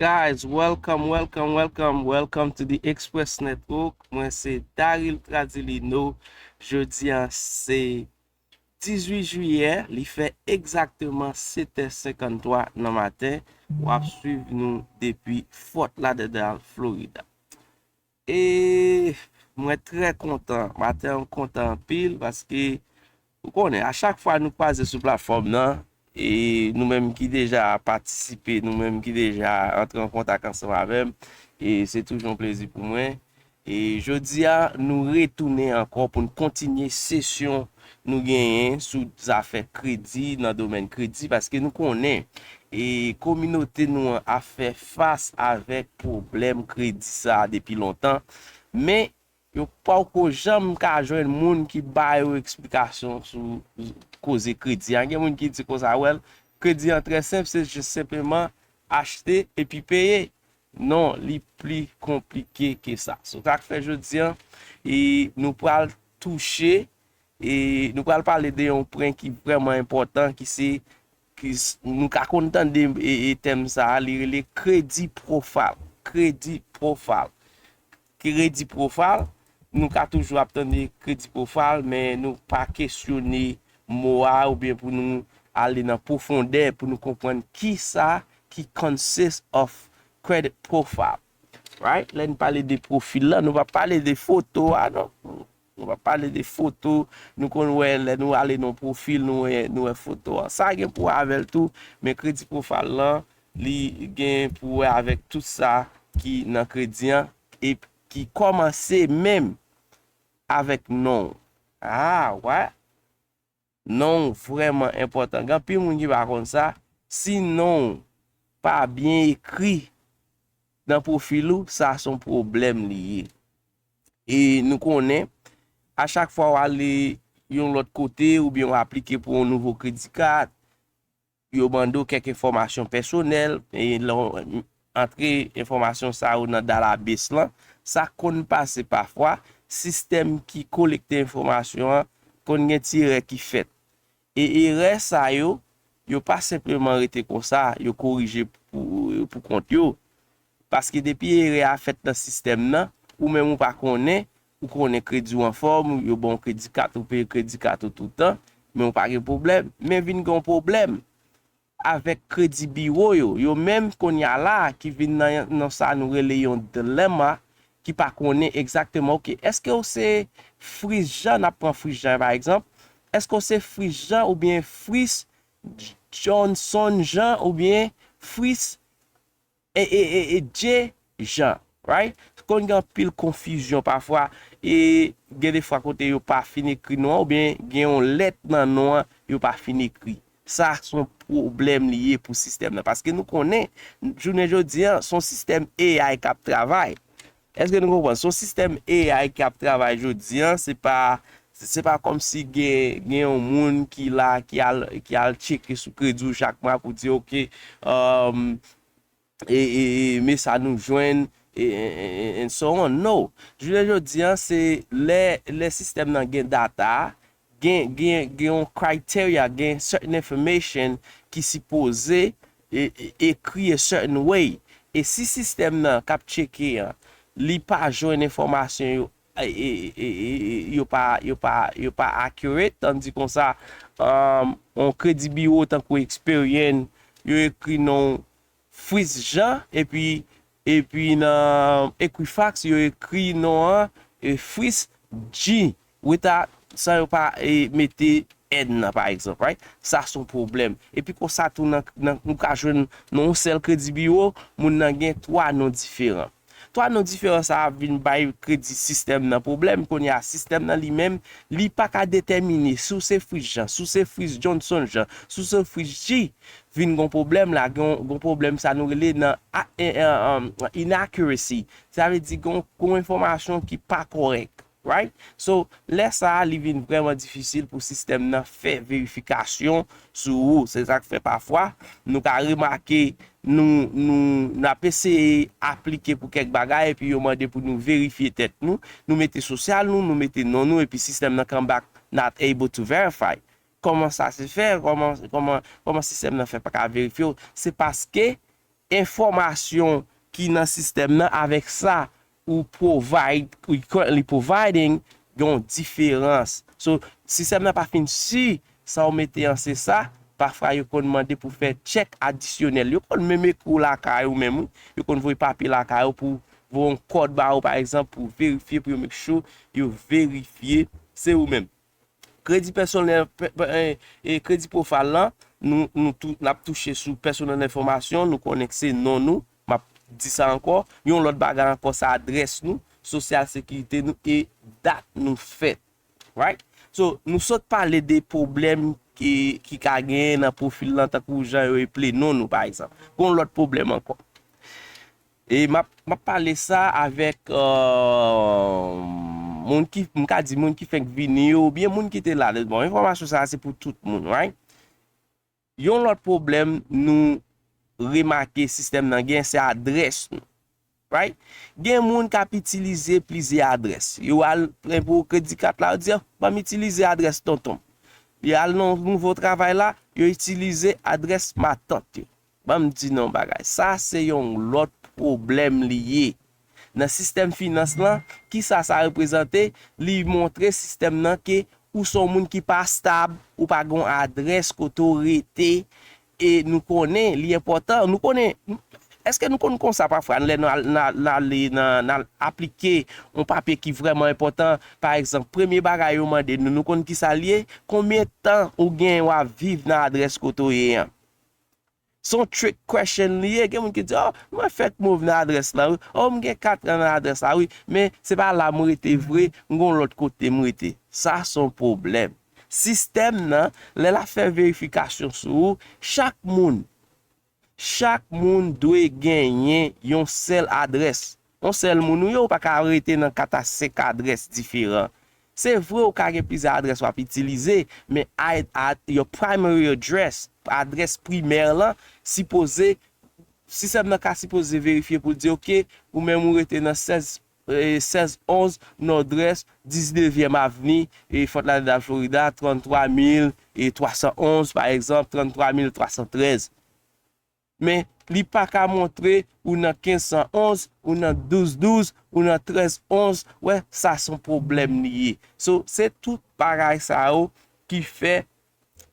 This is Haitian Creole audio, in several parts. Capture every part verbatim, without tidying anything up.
Guys, welcome, welcome, welcome, welcome to the Express Network. Mwen se Daryl Tradilino. Jodi a se dizuit jiyè, li fè egzakteman sèt è senkanntwa nan maten. W ap swiv nou depi Fort Lauderdale, Florida. E mwen trè kontan. Maten an, m kontan anpil paske ou konnen, a chak fwa nou kwaze sou platfòm nan, e nou menm ki deja patisipe, nou menm ki deja antre an kontak ansanm avè m, e se toujou yon plezi pou mwen. E jodi a, nou retounen ankò pou n kontinye sesyon nou genyen sou zafè kredi, nan domèn kredi, paske nou konnen, e kominote nou an ap fè fas avèk pwoblèm kredi sa a depi lontan. Men, yo poko janm ka jwenn moun ki ba yo eksplikasyon sou koze kredi a. Gen moun ki di konsa, well, kredi an trè senp, se jis senpleman achte epi peye. Non, li pli konplike ke sa. So, sa k fè jodi a, e nou pral touche, e nou pral pale de yon pwen ki vrèman enpòtan, ki se, ki s- nou ka konn tande, e, e tèm sa a, li rele kredi pwofal. Kredi pwofal. Kredi pwofal, nou ka toujou ap tande kredi pwofal, men nou pa kesyone mo a oubyen pou nou ale nan pwofondè pou nou konprann ki sa ki consist of credit profile. Right? Lè n pale de pwofil la, nou pa pale de foto a, non. Nou pa pale de foto, nou konn wè lè nou ale nan pwofil, nou wè, nou wè foto a. Sa gen pou wè avè l tou, men kredi pwofal lan, li gen pou wè avèk tout sa ki nan kredi an, e ki kòmanse menm avèk non w. Ah, wè. Non w vrèman enpòtan. Gen anpil moun ki pa konn sa. Si non w pa byen ekri nan pwofil ou, sa se yon pwoblèm li ye. E nou konnen, a chak fwa w ale yon lòt kote oubyen w aplike pou yon nouvo kredi kad, yo mande w kèk enfòmasyon pèsonèl, e lè w antre enfòmasyon sa yo nan database lan, sa konn pase pafwa, sistèm ki kolekte enfòmasyon an konn gen ti erè ki fèt. E erè sa yo, yo pa senpleman rete konsa, yo korije pou, pou kont yo. Paske depi erè a fèt nan sistèm nan, ou menm ou pa konnen, ou konnen kredi w anfòm, yo ba w kredi kat, ou peye kredi kat ou toutan, men ou pa gen pwoblèm. Men vin gen yon pwoblèm avèk kredi biwo yo. Yo menm kounye a la ki vin nan, nan sa nou rele yon dilemma, ki pa konnen egzakteman, oke, èske w se Fris Jean, n ap pran Fris Jean pa egzanp, èske w se Fris Jean oubyen Fris Johnson Jean oubyen Fris e, e, e, e J Jean, right? Konn gen anpil konfizyon pafwa, e gen de fwa kote yo pa fin ekri non an, oubyen gen yon lèt nan non an, yo pa fin ekri. Sa se yon pwoblèm li ye pou sistèm nan. Paske nou konnen, jounen jodi an, se yon sistèm A I k ap travay. Èske nou konprann? Se yon sistèm A I k ap travay jodi an, se pa, se pa kòmsi gen, gen yon moun ki la, ki al, ki al tcheke sou kredi w chak mwa pou di, oke, um, e, e, e, men sa nou jwenn, e, e, e, and so on. No. Jounen jodi an, se lè, lè sistèm nan gen data, gen, gen, gen yon criteria, gen certain information ki sipoze e, e, ekri a certain way. E si sistèm nan k ap tcheke an, li pa jwenn enfòmasyon yo, e, e, e, e, e, yo pa, yo pa, yo pa accurate, ann di konsa, um, yon kredi biwo tankou Experian, yo ekri non Fritz Jean, epi, epi nan Equifax, yo ekri non an, e Fritz G, without, san yo pa, e, mete N nan, pa egzanp, right? Sa se yon pwoblèm. Epi konsa tou, nan, nan, nou ka jwenn nan yon sèl kredi biwo, moun nan gen twa non diferan. Twa non diferan sa a vin bay kredi sistèm nan pwoblèm. Kounye a, sistèm nan li menm, li pa ka detèmine si w se Fritz Jean, si w se Fritz Johnson Jean, si w se Fritz G, vin gon pwoblèm la, gon, gon pwoblèm sa nou rele nan a, e, e, um, inaccuracy. Sa vle di gon, gon enfòmasyon ki pa kòrèk. Right? So, lè sa a, li vin vrèman difisil pou sistèm nan fè verifikasyon sou ou. Se sa k fè pafwa, nou ka remake, nou, nou, n ap eseye aplike pou kèk bagay, epi yo mande pou nou verifye tèt nou. Nou mete sosyal nou, nou mete non nou, epi sistèm nan come back not able to verify. Kòman sa se fè? Kòman, kòman, kòman sistèm nan fè pa ka verifye w? Se paske enfòmasyon ki nan sistèm nan avèk sa ou provide, ou currently providing, gen yon diferans. So, sistèm nan pa fin si sa w mete an se sa, pafwa yo konn mande pou fè tchèk adisyonèl. Yo konn menm ekri w lakay ou menm, wi. Yo konn voye papye lakay ou pou voye yon kòd ba ou, pa egzanp, pou verifye, pou yo make sure yo verifye se ou menm. Kredi pèsonèl, pè- pè- e, e, kredi profile lan, nou, nou tou, n ap touche sou pèsonèl enfòmasyon, nou konnen ke se non nou, m ap di sa ankò, yon lòt bagay ankò, se adrès nou, sosyal sekirite nou e dat nou fèt. Right? So, nou sot pale de pwoblèm ki, ki ka genyen nan pwofil lan, tankou jan yo eple non nou, pa egzanp. Gon lòt pwoblèm ankò. E m ap, m ap pale sa avèk euh, moun ki, m ka di moun ki fenk vini yo, oubyen moun ki te la. Bon, enfòmasyon sa a se pou tout moun, right? Yon lòt pwoblèm nou remake sistèm nan gen, se adrès nou, right? Gen moun k ap itilize plizyè adrès. Yo al pran pou kredi kat la, yo di, "Ah, ban m itilize adrès tonton m." Yo al nan nouvo travay la, yo itilize adrès matant yo. Ban m di nou yon bagay. Sa se yon lòt pwoblèm li ye. Nan sistèm finans lan, kisa sa reprezante? Li montre sistèm nan ke ou se yon moun ki pa stab, ou pa gen yon adrès kote w rete, e nou konnen li enpòtan. Nou konnen, èske nou konn konsa pafwa, lè n al, n al, n ale nan, n al aplike yon papye ki vrèman enpòtan, pa egzanp, premye bagay yo mande nou, nou konn kisa l ye? Konbyen tan ou gen w ap viv nan adrès kote w ye an? Se yon trick question li ye. Gen moun ki di, "Oh, mwen fèk move nan adrès la, wi. Oh, m gen kat an nan adrès la, wi. Men se pa la m rete vre, m gon lòt kote m rete." Sa se yon pwoblèm. Sistèm nan, lè l ap fè verifikasyon sou ou, chak moun, chak moun dwe genyen yon sèl adrès. Yon sèl moun ou ye, ou pa ka rete nan kat a senk adrès diferan. Se vre, ou ka gen plizyè adrès w ap itilize, men a, a, your primary address, adrès primè lan, sipoze, sistèm nan ka sipoze verifye pou l di, "Ok, ou menm ou rete nan sèz, eh, sèz onz Nòdwès, diznevyèm Avni, e Fort Lauderdale, Florida, tranntwa mil twa san onz, pa egzanp, tranntwa mil twa san trèz." Men li pa ka montre ou nan kenz san onz, ou nan douz douz, ou nan trèz onz. Wè, sa se yon pwoblèm li ye. So, se tout bagay sa yo ki fè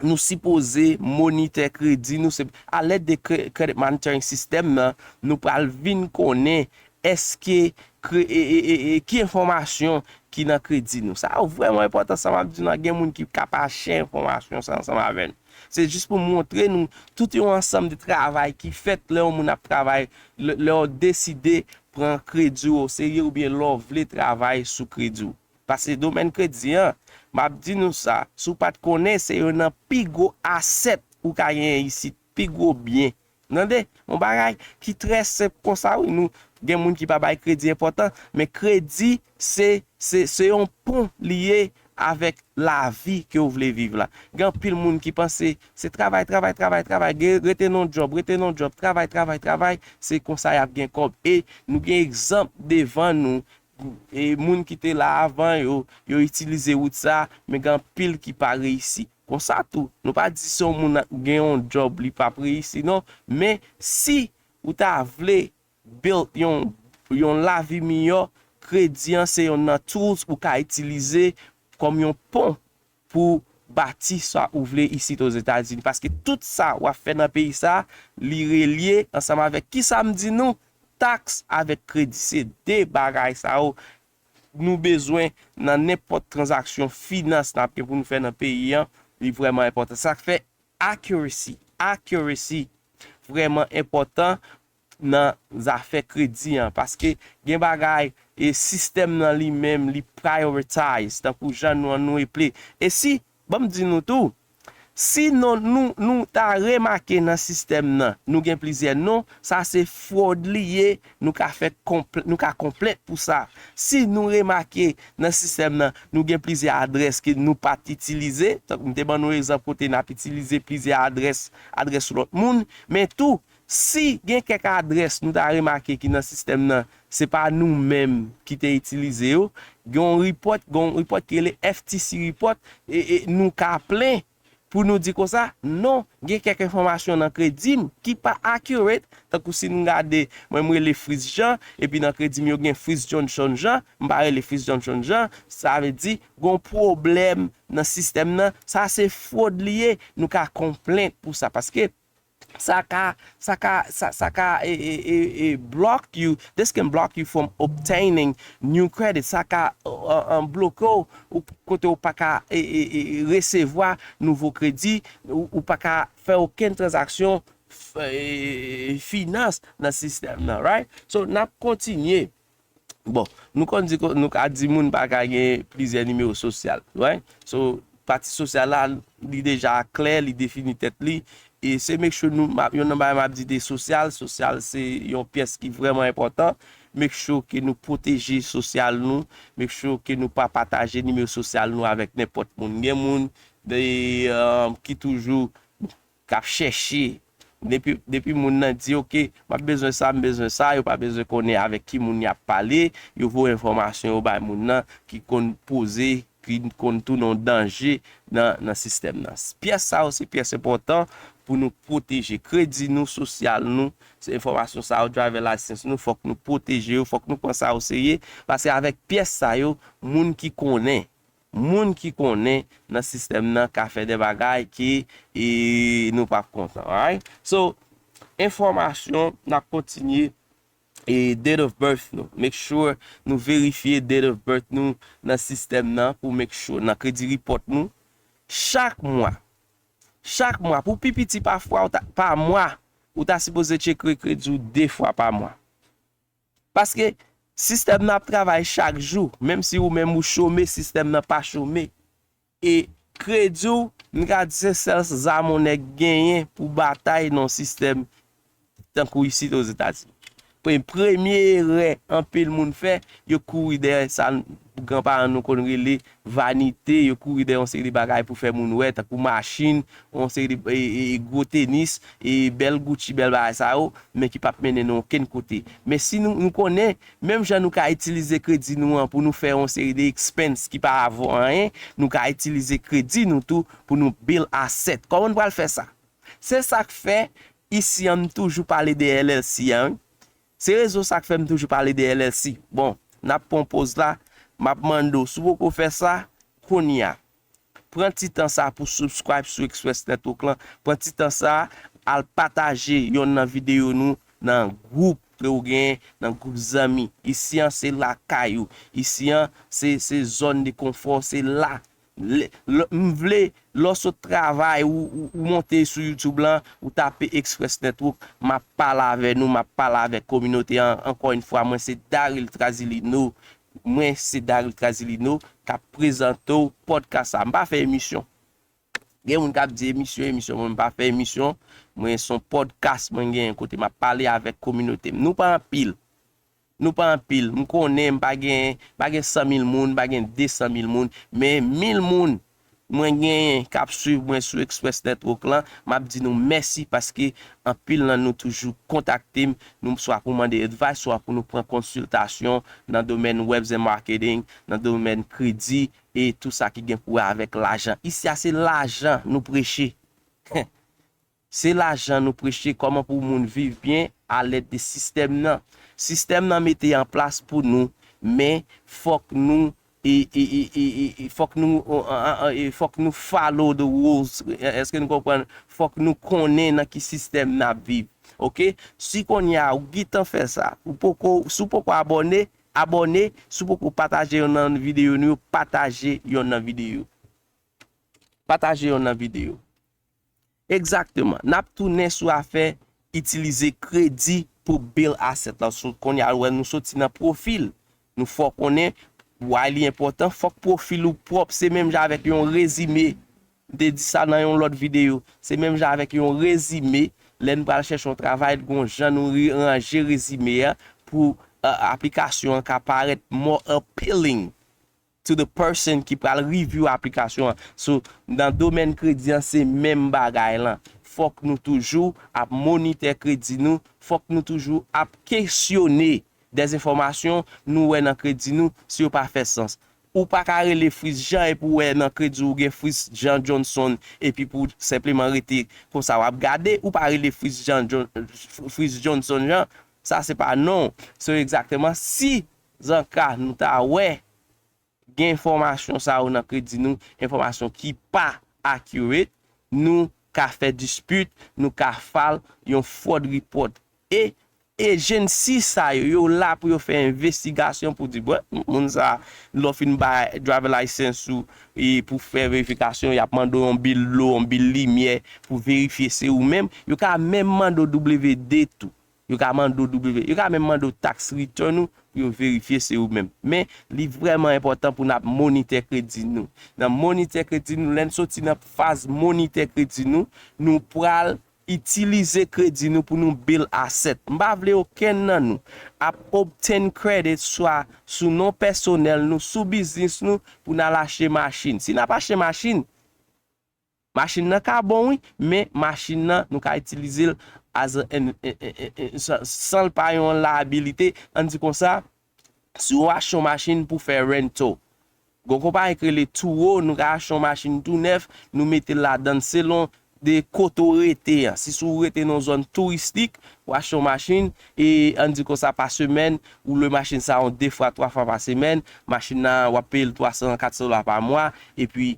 nou sipoze monitè kredi nou. Se alèd de cre- credit monitoring system nan, nou pral vin konnen èske kre- e, e, e, e, ki enfòmasyon ki nan kredi nou. Sa yo vrèman enpòtan, sa m ap di nou, gen moun ki ka pa share enfòmasyon sa ansanm avè nou. Se jis pou montre nou tout yon ansanm de travay ki fèt lè yon moun ap travay, lè, lè w deside pran kredi w oserye oubyen lè w vle travay sou kredi w. Paske domèn kredi an, m ap di nou sa, si w pa t konnen, se youn nan pi gwo asèt ou ka genyen isit, pi gwo byen. Tande, yon bagay ki trè senp konsa, wi, nou gen moun ki pa bay kredi enpòtan, men kredi se, se, se yon pon li ye avèk lavi ke w vle viv la. Gen anpil moun ki panse se travay, travay, travay, travay, gen, rete nan yon djòb, rete nan yon djòb, travay, travay, travay, se konsa y ap gen kòb. E nou gen egzanp devan nou, e moun ki te la avan yo, yo itilize wout sa, men gen anpil ki pa reyisi. Konsa tou, nou pa di si yon moun gen yon djòb, li p ap reyisi, non. Men si ou ta vle build yon, yon lavi miyò, kredi an se yonn nan tools ou ka itilize kòm yon pon pou bati sa ou vle isit Ozetazini. Paske tout sa w ap fè nan peyi sa, li relye ansanm avèk, kisa m di nou, taks avèk kredi. Se de bagay sa yo nou bezwen nan nenpòt tranzaksyon finans n ap gen pou nou fè nan peyi an, li vrèman enpòtan. Sa k fè accuracy, accuracy vrèman enpòtan nan zafè kredi an, paske gen bagay e sistèm nan li menm li prioritize, tankou jan nou an nou eple. E si, ban m di nou tou, si non nou, nou ta remake nan sistèm nan, nou gen plizyè non, sa se fwòd li ye, nou ka fè konpl- nou ka konplent pou sa. Si nou remake nan sistèm nan, nou gen plizyè adrès ke nou pa t itilize, tankou m te ban nou egzanp kote n ap itilize plizyè adrès, adrès lòt moun, men tou, si gen kèk adrès nou ta remake ki nan sistèm nan, se pa nou menm ki te itilize yo, gen yon report, gen yon report ki rele F T C report, e, e nou ka plen pou nou di konsa, non, gen kèk enfòmasyon nan kredi m ki pa accurate, tankou si nou gade, mwen m rele Fritz Jean, epi nan kredi m yo gen Fritz Johnson Jean, m pa rele Fritz Johnson Jean, sa vle di, gon pwoblèm nan sistèm nan, sa se fwod li ye, nou ka konplent pou sa, paske sa ka, sa ka, sa, sa ka e, e, e, e block you, this can block you from obtaining new credit, sa ka uh, uh, bloke w, ou kote ou pa ka e, e, e, resevwa nouvo kredi, ou, ou pa ka fè okenn tranzaksyon f- e, finans nan sistèm nan, right? So, n ap kontinye. Bon, nou konn di, nou ka di moun pa ka gen plizyè nimewo sosyal, right? So, pati sosyal la, li deja klè, li defini tèt li. E se make sure nou, m ap- yon nan bagay m ap di de sosyal, sosyal se yon pyès ki vrèman enpòtan. Make sure ke nou pwoteje sosyal nou, make sure ke nou pa pataje nimewo sosyal nou avèk nenpòt moun. Gen moun de, um, ki toujou k ap chèche. Depi, depi moun nan di, "Ok, m ap bezwen sa, m bezwen sa," yo pa bezwen konnen avèk ki moun y ap pale, yo voye enfòmasyon yo bay moun nan ki konn poze, ki konn tounen yon danje nan, nan sistèm nan. Pyès sa yo se pyès enpòtan pou nou pwoteje kredi nou, sosyal nou, se enfòmasyon sa yo, driver license nou, fòk nou pwoteje yo, fòk nou pran sa o serye, paske avèk pyès sa yo, moun ki konnen, moun ki konnen nan sistèm nan ka fè de bagay ke e, nou p ap kontan, alright? So, enfòmasyon, n ap kontinye e date of birth nou. Make sure nou verifye date of birth nou nan sistèm nan pou make sure, nan kredi report nou. Chak mwa, chak mwa, pou pi piti pafwa, ou ta, pa mwa, ou ta sipoze tcheke kredi w de fwa pa mwa. Paske sistèm nan ap travay chak jou, menm si ou menm ou chome, sistèm nan pa chome. E kredi w, m ka di se sèl zam yon nèg genyen pou batay nan yon sistèm tankou isit Ozetazini. Pre- Premye erè anpil moun fè, yo kouri dèyè sa granparan nou konn rele vanite, yo kouri dèyè yon seri de bagay pou fè moun wè, tankou machin, yon seri de e, e, e, gwo tenis, e bèl Gucci, bèl bagay sa yo, men ki p ap mennen nou okenn kote. Men si nou, nou konnen, menm jan nou ka itilize kredi nou an pou nou fè yon seri de expense ki pa vo anyen, nou ka itilize kredi nou tou pou nou build asset. Kòman n pral fè sa? Se sa k fè, isi an, m toujou pale de L L C an, wi. Se rezon sa k fè m toujou pale de L L C. Bon, n ap pran poz la, m ap mande w, si w poko fè sa, kounye a, pran ti tan sa pou subscribe sou Express Network lan. Pran ti tan sa, al pataje yonn nan videyo nou nan gwoup ke w gen, nan gwoup zanmi. Isi an, se lakay ou. Isi an, se, se zòn de konfò, se la. Le- le- M vle, lè w sot travay, ou, ou, ou monte sou YouTube lan, ou tape Express Network, m ap pale avè nou, m ap pale avèk kominote an. Ankò yon fwa, mwen se Daryl Trazilino. Mwen se Daryl Trazilino k ap prezante w podcast sa. M pa fè emisyon. Gen moun k ap di emisyon, emisyon. Mwen, m pa fè emisyon. Mwen, se yon podcast mwen genyen kote m ap pale avèk kominote m. Nou pa anpil. Nou pa anpil. M konnen m pa gen, pa gen san mil moun, m pa gen de san mil moun, men mil moun mwen genyen k ap swiv mwen sou Express Network lan. M ap di nou mèsi paske anpil nan nou toujou kontakte m, nou swa pou mande advice, swa pou nou pran konsiltasyon nan domèn webs and marketing, nan domèn kredi e tou sa ki gen pou wè avèk lajan. Isi a se lajan nou preche. Se lajan nou preche, kòman pou moun viv byen alèd de sistèm nan. Sistèm nan mete an plas pou nou, men fòk nou e, e, e, e, e, e fòk nou e, e, e, fòk nou follow the rules. Èske nou konprann? Fòk nou konnen nan ki sistèm n ap viv. Oke? Si kounye a ou gentan fè sa, ou poko, si w poko abòne, abòne. Si w poko pataje yonn nan videyo nou yo, pataje yonn nan videyo. Pataje yonn nan videyo. Egzakteman. N ap tounen sou afè itilize kredi pou build asset la. So, kounye a, wè, nou soti nan pwofil. Nou fè w konnen, why li enpòtan, fòk pwofil ou pwòp. Se menm jan avèk yon rezime. M te di sa nan yon lòt videyo. Se menm jan avèk yon rezime. Lè n pral chèche yon travay, gon jan nou ri- ranje rezime a pou uh, aplikasyon an ka parèt more appealing to the person ki pral review aplikasyon an. So, nan domèn kredi an, se menm bagay lan. Fòk nou toujou ap monitè kredi nou, fòk nou toujou ap kesyone dèzenfòmasyon nou wè nan kredi nou si yo pa fè sans. Ou pa ka rele Fritz Jean epi w wè nan kredi w gen Fritz Jean Johnson, epi pou senpleman rete konsa w ap gade, ou pa rele Fritz Jean John, Fritz Johnson Jean, sa se pa non. Se egzakteman si zanka nou ta wè gen enfòmasyon sa yo nan kredi nou, enfòmasyon ki pa accurate, nou ka fè dispute, nou ka file yon fraud report. E agency sa yo, yo la pou yo fè envestigasyon pou di, bon, moun sa, lè w fin bay driver license ou, e pou fè verifikasyon, y ap mande w yon bil dlo, yon bil limyè, pou verifye se ou menm. Yo ka menm mande w W D tou. Yo ka mande w W, yo ka menm mande w tax return ou pou yo verifye se ou menm. Men, li vrèman enpòtan pou n ap monitè kredi nou. Nan monitè kredi nou, lè n soti nan faz monitè kredi nou, nou pral itilize kredi nou pou nou build asset. M pa vle okenn nan nou ap obtain credit swa sou non pèsonèl nou, sou biznis nou, pou n al achte machin. Si n ap achte machin, machin nan ka bon wi, men machin nan nou ka itilize l as a, en- en- en- en- san san l pa yon liability, ann di konsa, si w achte yon machin pou fè rental, gon konpayi ki rele Turo, nou ka achte yon machin tou nèf, nou mete l ladan l selon de kote w rete an. Si se w rete nan yon zòn touristik, w achte yon machin, e ann di konsa pa semèn, ou lwe machin sa yon de fwa, twa fwa pa semèn, machin nan w ap peye l twa san, kat san dola pa mwa, epi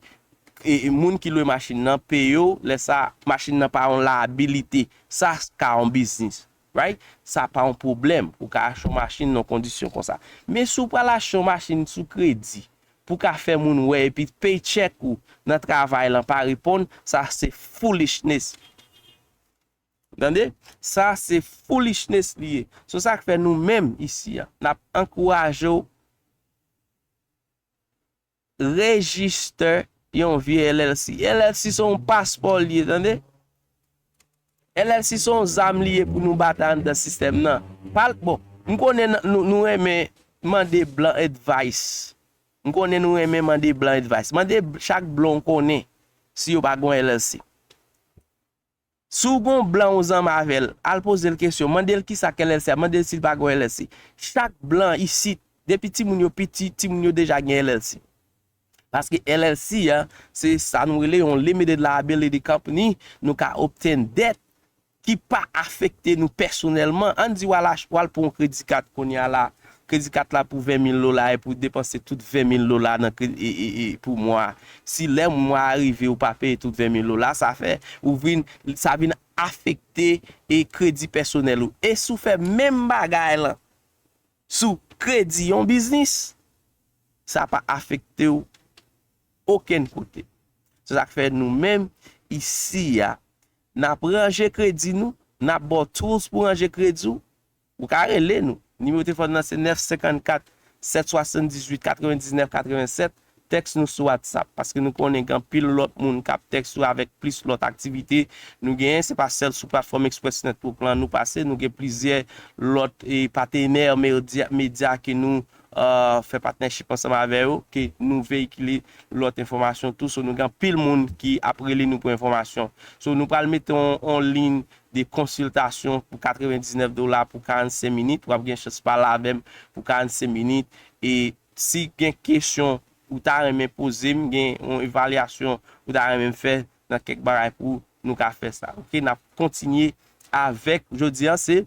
e, e moun ki lwe machin nan peye w, lè sa, machin nan pa yon liability. Sa ka yon biznis, right? Sa pa yon pwoblèm. Ou ka achte yon machin nan kondisyon konsa. Men si w pral achte yon machin sou kredi, pou ka fè moun wè, epi paycheck ou nan travay lan pa reponn, sa se foolishness. Tande? Sa se foolishness li ye. Se sa k fè nou menm isi a, n ap ankouraje w rejiste yon vye L L C. L L C se yon paspò li ye, tande? L L C se yon zam li ye pou nou batay anndan sistèm nan. Pal, bon, m konnen n- nou, nou renmen mande blan advice. M konnen nou renmen mande blan advice. Mande chak blan w konnen si yo pa gen yon L L C. Si w gon blan ou zanmi avè l, al poze l kesyon, mande l kisa k L L C a, mande l si l pa gen yon L L C. Chak blan isit, depi timoun yo piti, timoun yo deja gen L L C. Paske L L C a, se sa nou rele yon limited liability company, nou ka obtain debt ki pa afekte nou pèsonèlman. Ann di w al ach- w al pran yon kredi kat kounye a la, kredi kat la pou ven mil dola epi w depanse tout ven mil dola nan kredi, e, e, e, pou mwa. Si lè mwa a rive ou pa peye tout ven mil dola, sa fè ou vin, sa vin afekte e kredi pèsonèl ou. E si w fè menm bagay lan sou kredi yon biznis, sa pa afekte w okenn kote. Se sa k fè nou menm isi a, n ap ranje kredi nou, n ap ba w tools pou ranje kredi w. Ou ka rele nou. Nimewo telefòn nan se nèf senkannkat, sèt swasanndizuit, katrevendiznèf, katrevennsèt. Tèks nou sou WhatsApp, paske nou konnen gen anpil lòt moun k ap tèks ou avèk plis lòt aktivite nou genyen. Se pa sèl sou platfòm Express Network lan nou pase, nou gen plizyè lòt e patenè medya, medya ke nou, euh, fè partnership ansanm avè yo, ke nou veyikile lòt enfòmasyon tou. So, nou gen anpil moun ki ap rele nou pou enfòmasyon. So, nou pral mete on, on liy de konsiltasyon pou katrevendiznèf dola pou karannsenk minit. W ap gen chans pale avè m pou karannsenk minit. E si gen kesyon ou ta renmen poze m, gen yon evalyasyon ou ta renmen m fè nan kèk bagay pou nou ka fè sa. Oke, n ap kontinye avèk, jodi a se,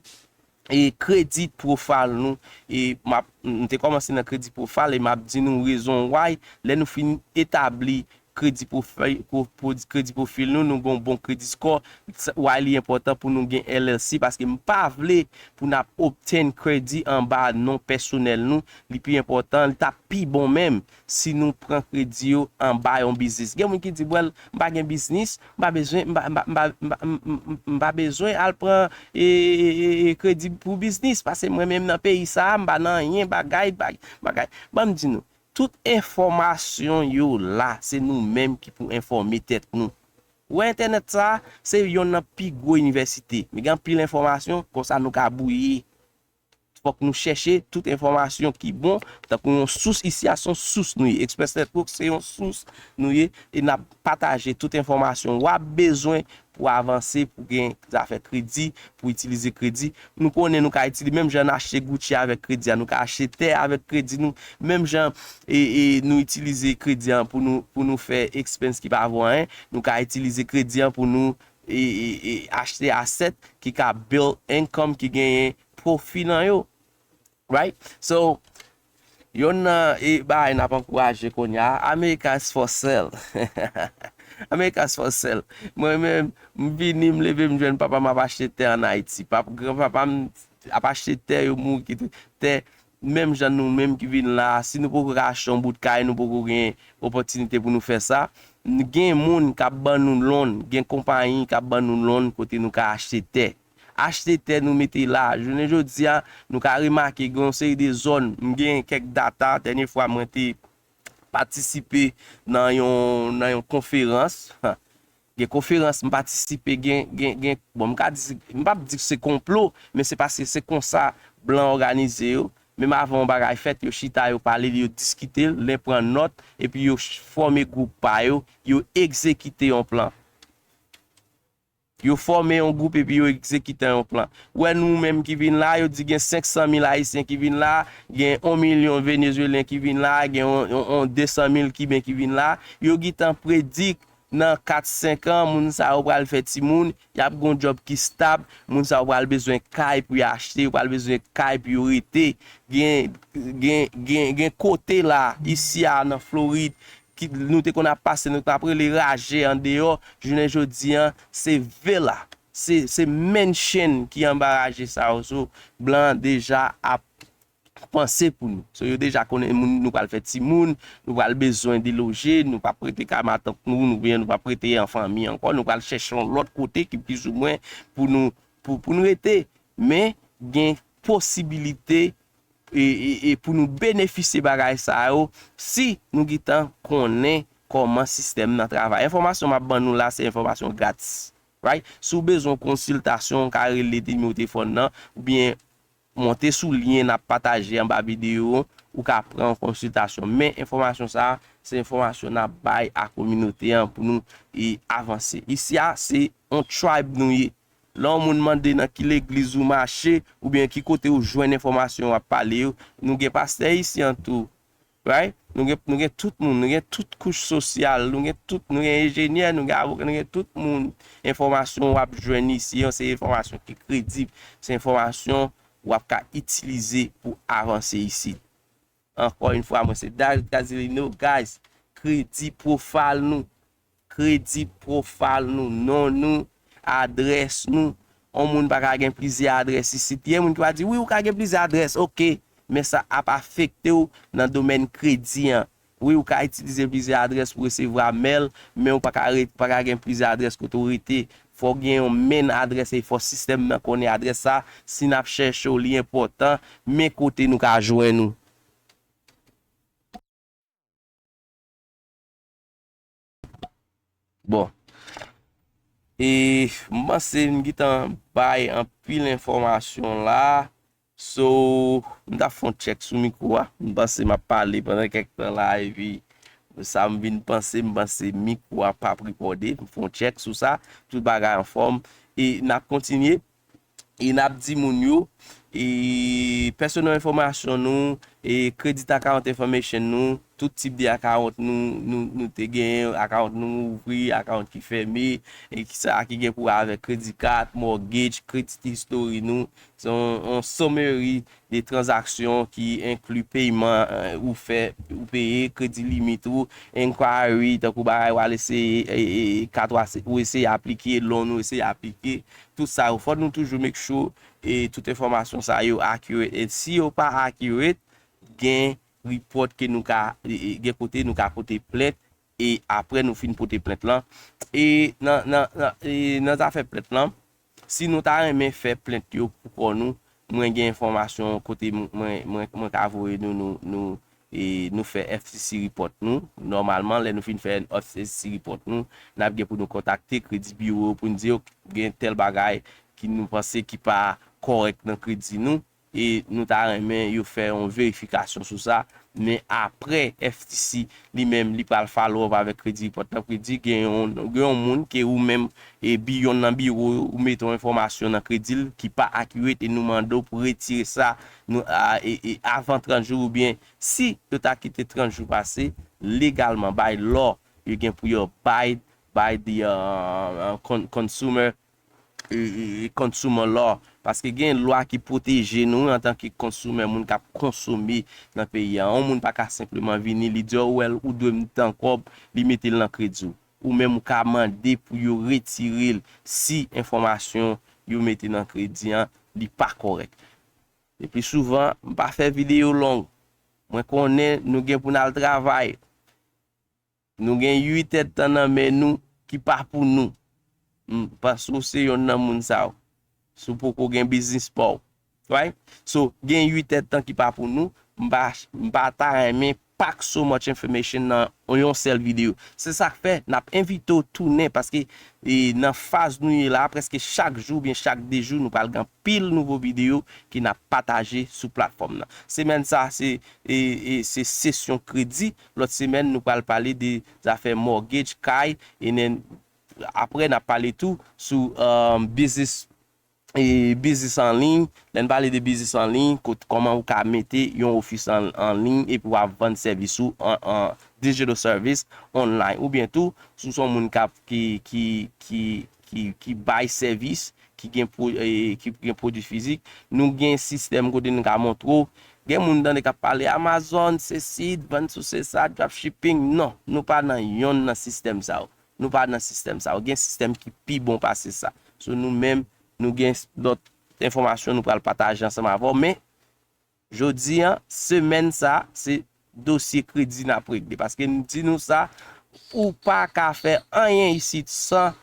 e, credit profile nou. E m ap, m te kòmanse nan credit profile e m ap di nou rezon why, lè nou fin etabli credit profile, pro- pro- credit profile nou, nou gen yon bon credit score, sa- why li enpòtan pou nou gen L L C, paske m pa vle pou n ap obtain credit anba non pèsonèl nou, li pi enpòtan, li t ap pi bon menm si nou pran kredi yo anba yon biznis. Gen moun ki di, "Well, m pa gen biznis, m pa bezwen, m pa, m pa, m pa, m pa, m- m- m- m pa bezwen al pran e, e, e, e, kredi pou biznis, paske mwen menm nan peyi sa a, m pa nan anyen, bagay, bag- bagay." Ban m di nou, tout enfòmasyon yo la, se nou menm ki pou enfòme tèt nou. Ou wè entènèt sa a, se yonn nan pi gwo inivèsite. Men gen anpil enfòmasyon, konsa nou ka bwouye. Fòk nou chèche tout enfòmasyon ki bon, tankou yon sous isi a, se yon sous nou ye. Express Network se yon sous nou ye, e n ap pataje tout enfòmasyon w ap bezwen pou avanse, pou gen zafè kredi, pou itilize kredi. Nou konnen nou ka itilize, menm jan n achte Gucci avèk kredi a, nou ka achte tè avèk kredi nou, menm jan e, e nou itilize kredi an pou nou, pou nou fè expense ki pa vo anyen, nou ka itilize kredi an pou nou e, e, e achte asset ki ka build income, ki genyen pwofi nan yo. Right? So, yonn nan e bagay n ap ankouraje kounye a, America is for sale. America is for sale. Mwen menm, m vini, m leve, m jwenn papa m ap achte tè ann Ayiti. Pap, granpapa m ap achte tè, yo mouri kite tè. Menm jan nou menm ki vin la, si nou poko ka achte yon bout kay, nou poko gen opòtinite pou nou fè sa. Gen moun k ap ban nou loan, gen konpayi k ap ban nou loan kote nou ka achte tè. Achte tè nou mete la. Jounen jodi a, nou ka remake gen yon seri de zòn, m gen kèk data, dènye fwa mwen te patisipe nan yon, nan yon konferans. Gen konferans m patisipe, gen, gen, gen, bon, m ka di, m p ap di se konplo, men se paske se konsa blan òganize yo. Menm avan yon bagay fèt, yo chita, yo pale, yo diskite l, len pran nòt, epi yo ch-, fòme gwoup pa yo, yo egzekite yon plan. Yo fòme yon gwoup epi yo egzekite yon plan. Ou wè nou menm ki vin la, yo di gen senk san mil Ayisyen ki vin la, gen yon milyon Venezuelyen ki vin la, gen yon, yon, yon de san mil Kiben ki vin la. Yo gentan predik nan kat, senk an, moun sa yo pral fè timoun, y ap gen yon djòb ki stab, moun sa yo pral bezwen kay pou y achte, yo pral bezwen kay pou yo rete. Gen, gen, gen, gen kote la, isi a nan Florid, ki, nou te konn ap pase, nou t ap rele raje andeyò, jounen jodi an, se villa, se, se mansion ki anba raje sa yo. So, blan an deja ap panse pou nou. So, yo deja konnen moun, nou pral fè timoun, nou pral bezwen deloje, nou p ap rete kay matant nou, nou, oubyen nou p ap rete an fanmi ankò, nou pral chèche yon lòt kote ki plizoumwen pou nou, pou, pou nou rete. Men, gen posibilite e, e, e pou nou benefisye bagay sa yo, si nou gentan konnen kòman sistèm nan travay. Enfòmasyon m ap ban nou la, se enfòmasyon gratis. Right? Si w bezwen yon konsiltasyon, w ka rele nimewo telefòn nan, oubyen monte sou lyen n ap pataje anba videyo, ou ka pran yon konsiltasyon. Men enfòmasyon sa a, se enfòmasyon n ap bay a kominote an pou nou e avanse. Isi a, se yon tribe nou ye. Lè yon moun mande nan ki legliz ou mache, oubyen ki kote ou jwenn enfòmasyon w ap pale yo, nou gen pastè isi an tou. Right? Nou gen, nou gen tout moun, nou gen tout kouch sosyal, nou gen tout, nou gen enjenyè, nou gen avoka, nou gen tout moun. Enfòmasyon w ap jwenn isi an, se enfòmasyon ki kredib, se enfòmasyon w ap ka itilize pou avanse isi. Ankò yon fwa, mwen se David Casilino, guys, kredi pwofal nou. Kredi pwofal nou, non nou, adrès nou. Yon moun pa ka gen plizyè adrès isit. Gen moun ki va di, wi, ou ka gen plizyè adrès, oke, men sa ap afekte w nan domèn kredi an. Wi, ou ka itilize plizyè adrès pou resevwa mèl, men ou pa ka re-, pa ka gen plizyè adrès kote w rete. Fò w gen yon main adrès e fò sistèm nan konnen adrès sa. Si n ap chèche w, li enpòtan, men kote nou ka jwenn ou. Bon. E m panse m gentan bay anpil enfòmasyon la. So, m ta fè yon tchèk sou mikwo a. M panse m ap pale pandan kèk tan la, epi sa m vin panse, m panse mikwo a p ap rekòde. M fè yon tchèk sou sa. Tout bagay anfòm. E n ap kontinye. E n ap di moun yo, e, personal enfòmasyon nou, e, credit account information nou, tout tip de account nou, nou, nou te genyen, account nou ouvri, account ki fèmen, e ki sa ki gen pou wè avèk credit card, mortgage, credit history nou. Se yon, yon summary de tranzaksyon ki enkli peyman, eh, ou fè, ou peye, credit limit ou, inquiry, tankou bagay w al eseye, e, e, kat w ase-, ou eseye aplike, loan ou eseye aplike, tout sa yo. Fò nou toujou make sure, e, tout enfòmasyon sa yo accurate. E si yo pa accurate, gen report ke nou ka, e, e, gen kote nou ka pote plent, e apre nou fin pote plent lan. E nan, nan, nan, e nan zafè plent lan, si nou ta renmen fè plent yo pou kò nou, mwen gen enfòmasyon kote m-, mwen, mwen, mwen ka voye nou, nou, nou, e, nou fè F T C report nou. Nòmalman, lè nou fin fè F T C report nou, n ap gen pou nou kontakte kredi biwo pou n di yo gen tèl bagay ki nou panse ki pa kòrèk nan kredi nou. e nou ta renmen yo fè yon verifikasyon sou sa. Men apre F T C li menm li pral follow up avèk Credit Report nan pou di gen yon, gen yon moun ke ou menm e bi-, yonn nan biwo yo, ou mete yon enfòmasyon nan kredi l ki pa accurate e nou mande w pou retire sa nou, a, e, e avan trant jou oubyen si yo ta kite trant jou pase, legalman, by law, yo gen pou yo abide by the uh, uh, con- consumer e, e, e consumer law. Paske gen lwa ki pwoteje nou antanke consumer, moun k ap konsome nan peyi a. Yon moun pa ka senpleman vini, li di w, "Well, ou dwe m tan kòb," li mete l nan kredi w. Ou menm ou ka mande pou yo retire l si enfòmasyon yo mete nan kredi an, li pa kòrèk. Epi souvan, m pa fè videyo long. Mwen konnen nou gen pou n al travay. Nou gen uit èdtan nan men nou ki pa pou nou. M panse w se yonn nan moun sa yo. Si w poko gen biznis pa w. Right? So, gen uit èdtan ki pa pou nou. M pa, m pa ta renmen pack so much information nan yon sèl videyo. Se sa k fè n ap envite w tounen paske e, nan faz nou ye la, prèske chak jou oubyen chak de jou, nou pral gen anpil nouvo videyo ke n ap pataje sou platfòm nan. Semèn sa, se, e, e, se sesyon kredi. Lòt semèn, nou pral pale de zafè mortgage, kay, e nen, apre, n ap pale tou sou um, biznis e biznis an liy. Lè n pale de biznis an liy, kot kòman ou ka mete yon ofis an, an liy epi w ap vann sèvis ou an, an digital service online. Oubyen tou, si w se yon moun k ap ki, ki, ki, ki, ki bay sèvis, ki gen, pro, e, ki gen pwodui fizik, nou gen sistèm kote nou ka montre w. Gen moun tande k ap pale Amazon, se sit, vann sou se sa, dropshipping. Non, nou pa nan yonn nan sistèm sa yo. Nou pa nan sistèm sa yo. Gen sistèm ki pi bon pase sa. So nou menm, nou gen lòt enfòmasyon nou pral pataje ansanm avè w. Men, jodi an, semèn sa, se dosye kredi n ap regle. Paske m di nou sa, ou pa ka fè anyen isit san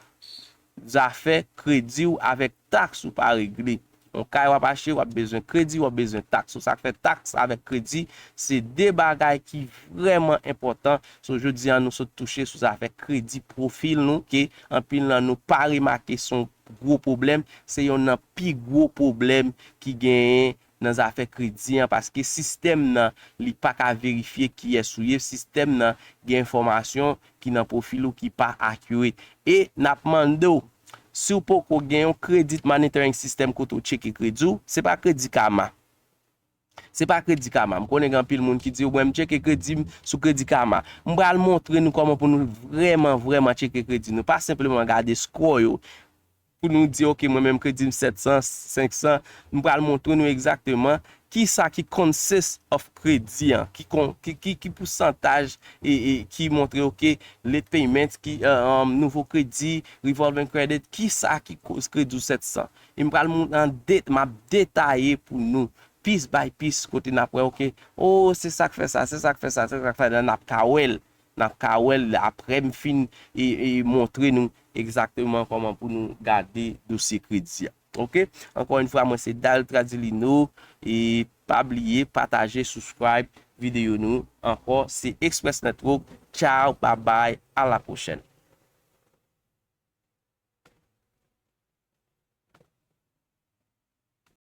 zafè kredi w avèk taks ou pa regle. Yon kay w ap achte, w ap bezwen kredi, w ap bezwen taks. Sa k fè taks avèk kredi, se de bagay ki vrèman enpòtan. So, jodi an, nou sot touche sou zafè kredi pwofil nou, ke anpil nan nou pa remake se yon gwo pwoblèm. Se yonn nan pi gwo pwoblèm ki genyen nan zafè kredi an, paske sistèm nan, li pa ka verifye kiyès ou ye, sistèm nan gen enfòmasyon ki nan pwofil ou ki pa accurate. E n ap mande w, si w poko gen yon credit monitoring system kote w tcheke kredi w, se pa Credit Karma. Se pa Credit Karma. M konnen gen anpil moun ki di, "Mwen, m tcheke kredi m sou Credit Karma." M pral montre nou kòman pou nou vrèman, vrèman tcheke kredi nou. Pa senpleman gade score yo, pou nou di, "Ok, mwen menm kredi m sèt san, senk san." M pral montre nou egzakteman kisa ki consist of kredi an, ki, kon, ki, ki, ki pousantaj e, e ki montre, ok, late payment, ki, uh, um, nouvo kredi, revolving credit, kisa ki koz kredi w sèt san. E m pral moun an det, m ap detaye pou nou, piece by piece, kote n ap wè, ok, oh, se sa k fè sa, se sa k fè sa, se sa k fè sa, n ap ka wè l, n ap ka wè l apre m fin e, e montre nou egzakteman kòman pou nou gade dosye kredi a. Ok? Ankò yon fwa, mwen se Dal Tradilino. E pa bliye pataje, subscribe videyo nou. Ankò, se Express Network. Ciao, bye bye, à la prochaine.